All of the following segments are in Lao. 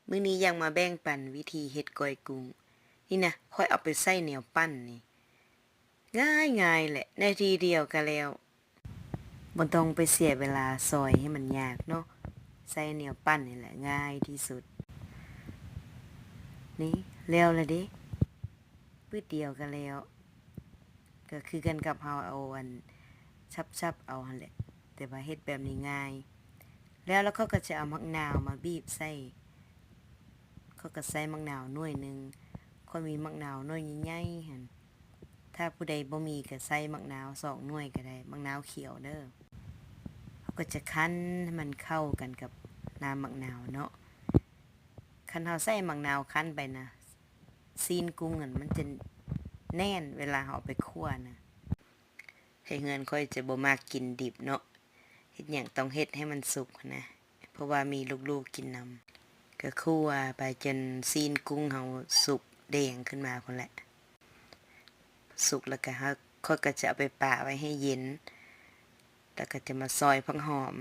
ມື້ນີ້ຢາກມາແບ່ງປັນວິທີເຮັດກ້ອຍກຸ້ງ. ນີ້ນະ ຂ້ອຍເອົາໄປໃສ່ແນວປັ້ນນີ້ ງ່າຍໆແຫຼະ ນາທີດຽວກໍແລ້ວ. ບໍ່ຕ້ອງໄປເສຍເວລາຊອຍໃຫ້ມັນຍາກເນາະ, ໃຊ້ແນວປັ້ນນີ້ແຫຼະງ່າຍທີ່ສຸດ. ນີ້ ແລ້ວລະເດ້ ປຶດດຽວກໍແລ້ວ. ກໍຄືກັນກັບເຮົາເອົາອັນສັບໆເອົາຫັ້ນແຫຼະ, ແຕ່ວ່າເຮັດແບບນີ້ງ່າຍ. ແລ້ວ ແລ້ວຂ້ອຍກໍຈະເອົາໝາກນາວມາບີບໃສ່. ຂ້ອຍກໍໃສ່ໝາກນາວໜ່ວຍໜຶ່ງ, ຂ້ອຍມີໝາກນາວໜ່ວຍໃຫຍ່ໆຫັ້ນ. ຖ້າຜູ້ໃດບໍ່ມີກໍໃສ່ໝາກນາວສອງໜ່ວຍກໍໄດ້, ໝາກນາວຂຽວເດີ້. ເຮົາກໍຈະຄັ້ນໃຫ້ມັນເຂົ້າກັນກັບນ້ຳໝາກນາວເນາະ. ຄັນເຮົາໃສ່ໝາກນາວຄັ້ນໄປນະ, ຊີ້ນກຸ້ງຫັ້ນມັນຈະແໜ້ນເວລາເຮົາເອົາໄປຂົ້ວນະ. ໃນເຮືອນຂ້ອຍຈະບໍ່ມັກກິນດິບເນາະ, ເຮັດຫຍັງຕ້ອງເຮັດໃຫ້ມັນສຸກຫັ້ນນະ, ເພາະວ່າມີລູກໆກິນນຳ. ກໍຂົ້ວໄປຈົນຊີ້ນກຸ້ງເຮົາສຸກແດງຂຶ້ນມາພຸ້ນແຫຼະ. ສຸກແລ້ວກໍເຮົາ ຂ້ອຍກໍຈະເອົາໄປປະໄວ້ໃຫ້ເຢັນ, ແລ້ວກໍຈະມາຊອຍຜັກຫອມ.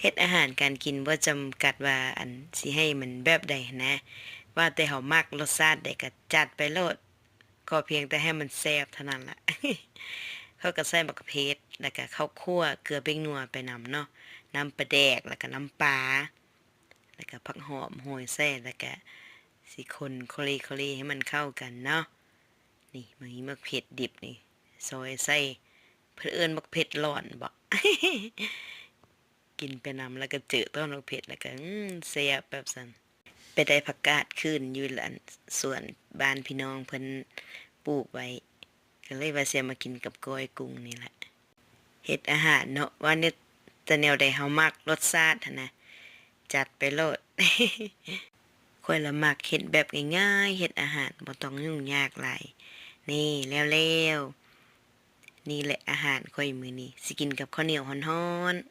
ເຮັດອາຫານການກິນບໍ່ຈຳກັດວ່າ ອັນ ຊິໃຫ້ມັນແບບໃດຫັ້ນນະ, ວ່າແຕ່ເຮົາມັກລົດຊາດໃດກໍຈັດໄປໂລດ, ຂໍພຽງແຕ່ໃຫ້ມັນແຊບເທົ່ານັ້ນລະ. ເຮົາກໍໃສ່ໝາກເຜັດ ແລ້ວກໍເຂົ້າຂົ້ວເກືອເບັງນົວໄປນຳເນາະ, ນ້ຳປາແດກ ແລ້ວກໍນ້ຳປາ ແລ້ວກໍຜັກຫອມໂຮຍໃສ່ ແລ້ວກໍຊິຄົນໂຄເລໂຄເລໃຫ້ມັນເຂົ້າກັນເນາະ. ນີ້ ມີໝາກເຜັດດິບນີ້ ຊອຍໃສ່, ເພິ່ນເອີ້ນໝາກເຜັດຫຼອນບໍ? ກິນໄປນຳ ແລ້ວກໍເຈີຕອນໝາກເຜັດ ແລ້ວກໍ ອືມ ແຊບແບບຊັ້ນ. ໄປໄດ້ຜັກກາດຄືນຢູ່ ອັນ ສວນບ້ານພີ່ນ້ອງເພິ່ນປູກໄວ້, ກໍເລີຍວ່າຊິເອົາມາກິນກັບກ້ອຍກຸ້ງນີ້ແຫຼະ. ເຮັດອາຫານເນາະ ວ່າແນວ ແຕ່ແນວໃດເຮົາມັກລົດຊາດຫັ້ນນະ, ຈັດໄປໂລດ. ຂ້ອຍລະມັກເຮັດແບບງ່າຍໆ, ເຮັດອາຫານບໍ່ຕ້ອງຫຍຸ້ງຍາກຫຼາຍ. ນີ້ ແລ້ວໆ. ນີ້ແຫຼະອາຫານຂ້ອຍມື້ນີ້, ຊິກິນກັບເຂົ້າໜຽວຮ້ອນໆ.